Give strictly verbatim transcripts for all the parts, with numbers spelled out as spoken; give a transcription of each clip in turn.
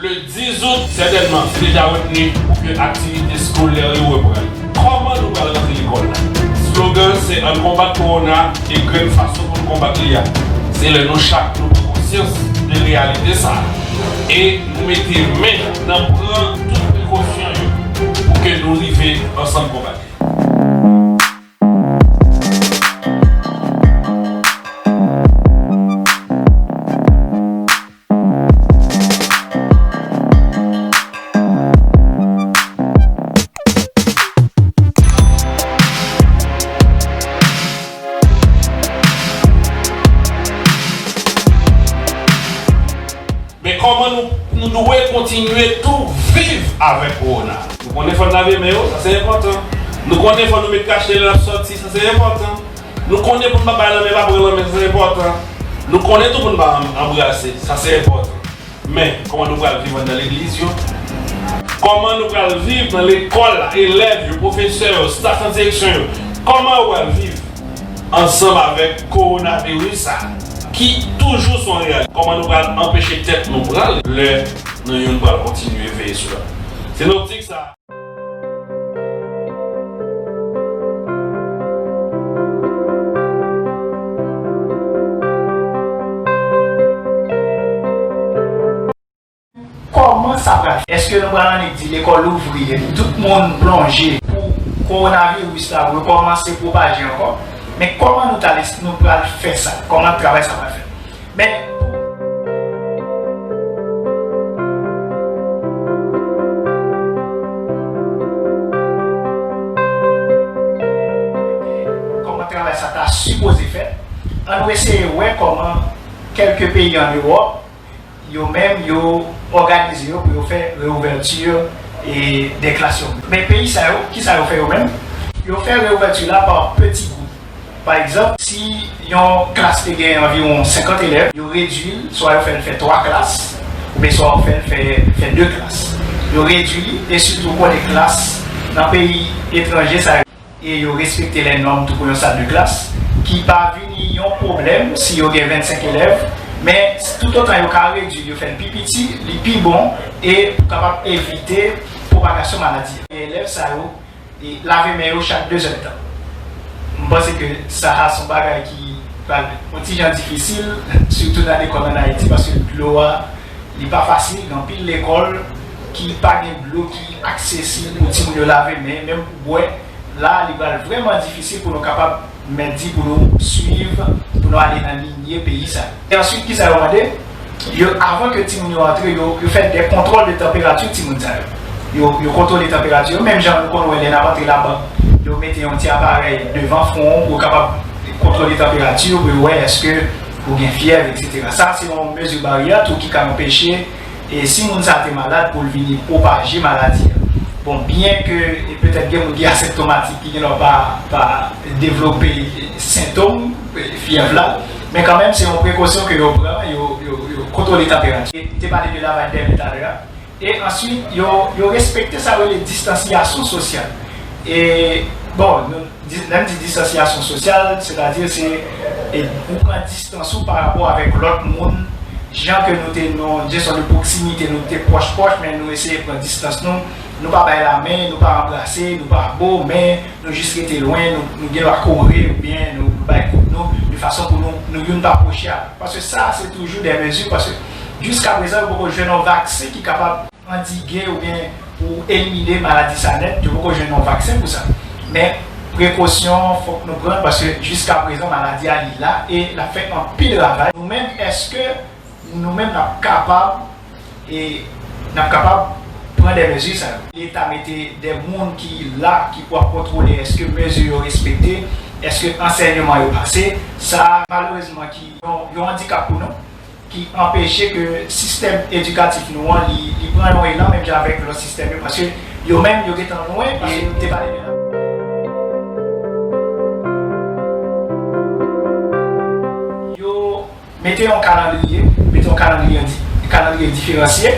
Le dis out, sètènman, se deja retni pou ke aktivite eskolè yo reprann. Kòman nou pral rantre lekòl la? Slogan se ann konbat kowona e grenn fason pou n konbat li a, se lè nou chak nou pran konsyans de reyalite sa a e nou mete men nan pran tout prekosyon yo pou ke nou rive ansanm konbat li. Men kòman nou, nou dwe kontinye tou viv avèk kowona? Nou konnen fò n lave men yo, sa se enpòtan. Nou konnen fò nou met kache lè n ap sòti, sa se enpòtan. Nou konnen pou n pa bay lanmen, pa pran lanmen, sa se enpòtan. Nou konnen tou pou n pa anbrase, sa se enpòtan. Men, kòman nou pral viv anndan legliz yo? Kòman nou pral viv nan lekòl la, elèv yo, pwofesè yo, staf nan direksyon yo? Kòman yo pral viv ansanm avèk kowonaviris sa a, ki toujou se yon reyalite? Kòman nou pral anpeche tèt nou pran lè nou youn pral kontinye veye sou lòt? Se nan optik sa a. Kòman sa pral fèt? Èske nou pral annik di lekòl louvri epi tout moun plonje pou kowonaviris la rekòmanse pwopaje ankò? Men kòman nou t al, nou pral fè sa? Kòman travay sa pral fèt? Men, kòman travay sa ta sipoze fèt? Ann nou eseye wè kòman kèlke peyi ann Ewòp, yo menm, yo òganize yo pou yo fè reouvèti, e, de klas yo. Men peyi sa yo, kisa yo fè yo menm? Yo fè reouvèti la pa peti gwoup. Pa egzanp, si yon klas te gen anviwon senkant elèv, yo redui l, swa yo fè l fè twa klas, oubyen swa yo fè l fè, fè de klas. Yo redui li, e sitou ou konnen klas nan peyi etranje sa yo, e yo respekte lè nòm tou pou yon sal de klas, ki pa vini yon pwoblèm si yo gen vennsenk elèv, men toutotan yo ka redui l, yo fè l pi piti, li pi bon, e pou kapab evite pwopagasyon maladi a. Elèv sa yo e lave men yo chak de zèdtan. M panse ke sa a se yon bagay ki pral yon ti jan difisil, sitou nan lekòl ann Ayiti, paske dlo a, li pa fasil. Gen anpil lekòl ki pa gen dlo ki aksesib pou timoun yo lave men, menm pou bwè. La, li pral vrèman difisil pou nou kapab mèt di pou nou swiv, pou nou ale nan linye peyi sa yo. E answit, kisa yo mande? Yo, avan ke timoun yo antre, yo, yo fè de kontwòl de tanperati timoun sa yo. Yo, yo kontwole tanperati yo, menm jan nou konn wè lè n ap antre labank, yo mete yon ti aparèy devan fwon w pou yo kapab kontwole tanperati w, pou yo wè èske ou gen fyèv, etsetera. Sa, se yon mezi baryè tou ki ka anpeche, e si moun sa te malad, pou l vini pwopaje maladi a. Bon, byen ke, e petèt gen moun ki asentòmatik, ki gen dwa pa, pa devlope sentòm, e, fyèv la, men kanmenm, se yon prekosyon ke yo pran, yo, yo, yo kontwole tanperati. E m te pale de lavay dè men talè a. E answit, yo, yo respekte sa yo rele distansyasyon sosyal. E, bon, nou, di-, lè m di distansyasyon sosyal, sètadi se, e, ou pran distans ou pa rapò avèk lòt moun, jan ke nou te nan jesyon de pwoksimite, nou te pwòch pwòch, men nou eseye pran distans nou, nou pa bay lamen, nou pa anbrase, nou pa bo men, nou jis rete lwen, nou, nou gen dwa kore oubyen nou, nou bay kout nou, de fason pou nou, nou youn pa pwoche a lòt. Paske sa, se toujou de mezi, paske jiskaprezan, yo poko jwenn yon vaksen ki kapab andige oubyen pou elimine maladi sa nèt, yo poko jwenn yon vaksen pou sa. Men, prekosyon fòk nou pran, paske jiskaprezan, maladi a, li la e l ap fè anpil ravaj. Nou menm, èske nou menm n ap kapab, e n ap kapab pran de mezi sa yo? Leta mete de moun ki la, ki pou ap kontwole èske mezi yo respekte, èske ansèyman yo pase. Sa, malerezman, ki yon, yon andikap pou nou, ki anpeche ke sistèm edikatif nou an, li, li pran yon elan menm jan avèk lòt sistèm yo, paske yo menm, yo gentan lwen, paske yo te pale de la. Yo mete yon kalandriye, mete yon kalandriye di-, kalandriye diferansye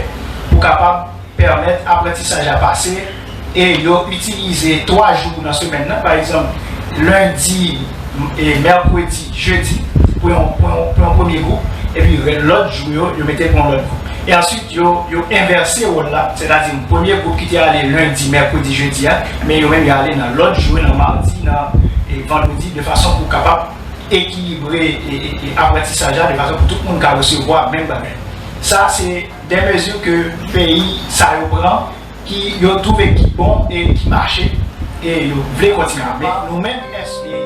pou kapab pèmèt aprantisaj la pase, e yo itilize twa jou nan semèn nan, pa egzanp, lendi, e mèkredi, jedi, pou yon, pou yon, pou yon premye gwoup, epi lòt jou yo, yo mete pou yon lòt gwoup. E answit, yo, yo envèse wòl la, sètadi premye gwoup ki te ale lendi, mèkredi, jedi a, men yo menm yo ale nan lòt jou, nan madi, nan, e, vandredi, de fason pou kapab ekilibre, e, e, e, aprantisaj la, de fason pou tout moun ka resevwa menm bagay. Sa, se de mezi ke peyi sa yo pran, ki yo twouve ki bon e ki mache, e yo vle kontinye. Men nou menm, èske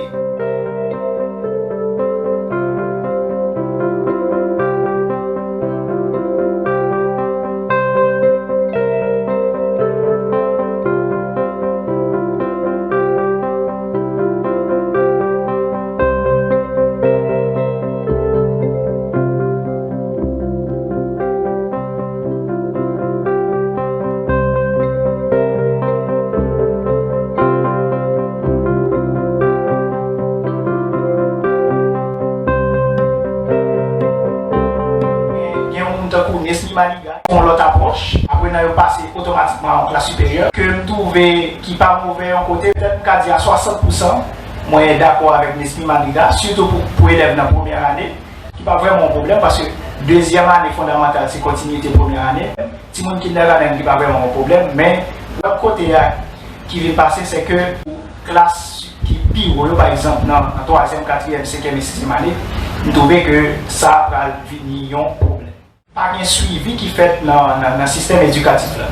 Gen yon moun tankou Nesmy Manigat, yon lòt apwòch, aprenan yo pase otomatikman a yon klas siperyè, ke m twouve ki pa move yon kote, petèt m ka di a swasant pousan, mwen dakò avèk Nesmy Manigat, sitou pou, pou elèv nan premyè ane. Ki pa vrèman yon pwoblèm, paske dezyèm ane fondamantal se kontinyite premyè ane. Timoun kindergarten ki pa vrèman yon pwoblèm, men lòt kote a ki vin pase, se ke klas ki pi wo yo, pa egzanp, nan, nan twazyèm, katriyèm, senkyèm e sizyèm ane, m twouve ke sa pral vini yon pwoblèm. Pa gen swivi ki fèt nan, nan, nan sistèm edikatif la.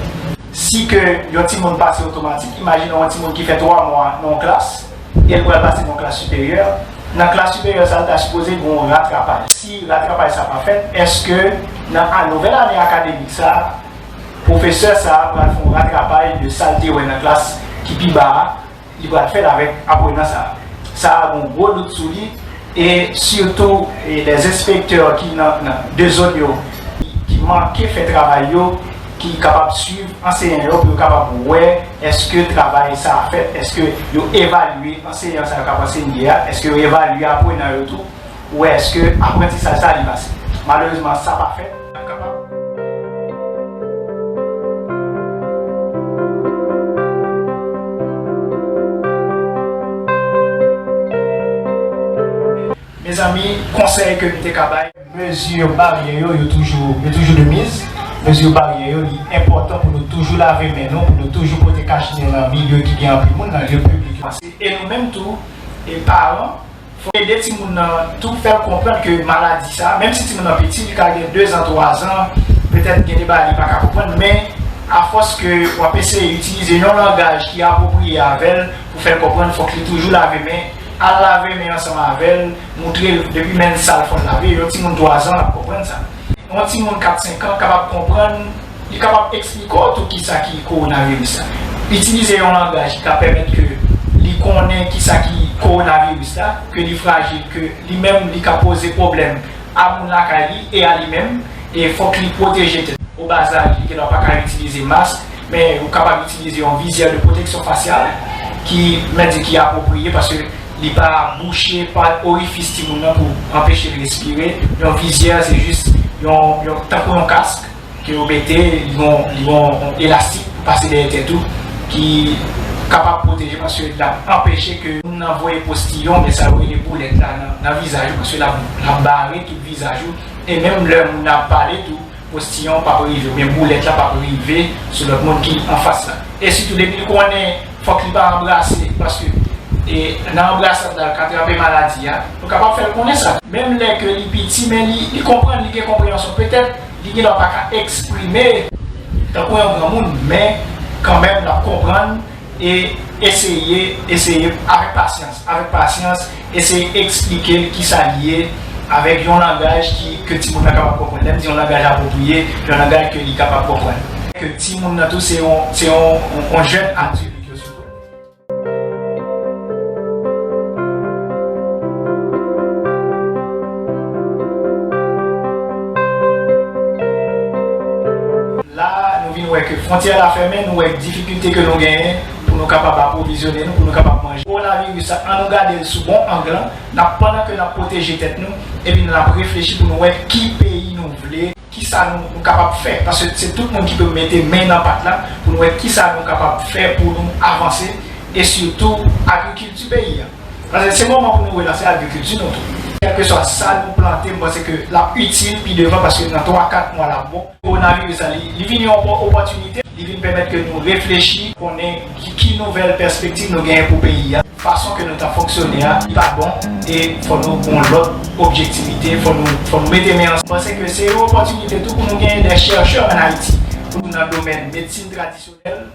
Si ke yon timoun pase otomatik, imajine yon timoun ki fè twa mwa nan yon klas, e l pral pase nan yon klas siperyè. Nan klas siperyè sa, l ta sipoze gen yon ratrapaj. Si ratrapaj sa pa fèt, èske nan a, nouvèl ane akademik sa, pwofesè sa pral fè yon ratrapaj de sa l te wè nan klas ki pi ba a, li pral fè l avèk aprenan sa a? Sa a gen yon gwo dout sou li, e sitou, e lèzenspektè ki nan, nan de zòn yo, ki manke fè travay yo, ki kapab swiv anseyan yo pou yo kapab wè èske travay sa a fèt, èske yo evalye anseyan sa yo k ap ansenye a, èske yo evalye aprenan yo tou, wè èske aprantisaj sa a li pase. Malerezman, sa pa fèt. N ap kapab. Mezanmi, konsèy ke m te ka bay, mezi baryè yo, yo toujou, yo toujou de miz. Mezi baryè yo, li enpòtan pou nou toujou lave men nou, pou nou toujou pote kach-nez nan milye ki gen anpil moun, nan lye piblik yo. E nou menm tou, e paran, fòk ede timoun nan tou, fè l konprann ke maladi sa, menm si timoun nan piti, li ka gen dezan, twazan, petèt gen de bagay li pa ka konprann, men afòs ke w ap eseye itilize yon langaj ki apwopriye avè l pou fè l konprann, fòk li toujou lave men, al lave men ansanm avè l, moutre l depi men l sal fò l lave, yon timoun twazan l ap konprann sa. Yon timoun kat senk an kapab konprann, li kapab eksplike w tou kisa ki kowonaviris la. Itilize yon langaj ki ka pèmèt ke li konnen kisa ki kowonaviris la, ke li frajil, ke li menm li ka poze pwoblèm a moun lakay li e a li menm, e fòk li pwoteje tèt. O ba zaj, li gendwa pa ka itilize mask, men ou kapab itilize yon vizyè de pwoteksyon fasyal ki, mwen di, ki apwopriye, paske li pa bouche pa orifis timoun nan pou anpeche l respire. Yon vizyè, se jis yon, yon, tankou yon kask ke yo mete, li gon, li gon elastik pou pase dèyè tèt ou, ki kapab pwoteje, paske l ap anpeche ke moun nan voye postiyon, men sa yo rele boulèt la nan, nan vizaj ou, paske l ap, l ap bare tout vizaj ou, e menm lè moun nan ap pale tou, postiyon p ap rive, oubyen boulèt la p ap rive sou lòt moun ki anfas la. E sitou, depi l konnen fòk li pa anbrase, paske, e, nan anbrasad la, l ka trape maladi a. Nou kapab fè l konnen sa. Menm lè ke li piti, men li, li konprann, li gen konpreyansyon. Petèt, li gendwa pa ka eksprime tankou yon granmoun, men kanmenm, l ap konprann e eseye, eseye avèk pasyans, avèk pasyans, eseye eksplike l kisa l ye avèk yon langaj ki, ke timoun nan kapab konprann. Lè m di yon langaj apwopriye, yon langaj ke li kapab konprann. Ke timoun nan tou se yon, se yon, yon, yon jèn adilt yo sitou. La, nou vin wè ke fwontyè la fèmen, nou wè difikilte ke nou genyen pou nou kapab apwovizyone nou, pou nou kapab manje. Kowonaviris la, an nou gade l sou bon ang lan, n ap, pandan ke n ap pwoteje tèt nou, epi n ap reflechi pou nou wè ki peyi nou vle, kisa nou, nou kapab fè. Paske se tout moun ki pe mete men nan pat la pou nou wè kisa nou kapab fè pou nou avanse, e sitou agrikilti peyi a. Paske se moman pou nou relanse agrikilti nou tou. Kèlkeswa sa nou plante, m panse ke l ap itil pi devan, paske nan twa kat mwa l ap bon. Kowonaviris la, li, li vin yon opò- opòtinite, li vin pèmèt ke nou reflechi, konnen ki, ki nouvèl pèspektiv nou genyen pou peyi a. Fason ke nou t ap fonksyone a, li pa bon, e fò nou gen yon lòt objektivite, fò nou, fò nou mete men ansanm. M panse ke se yon opòtinite tou pou nou genyen de chèchè ann Ayiti, pou nan domèn medsin tradisyonèl,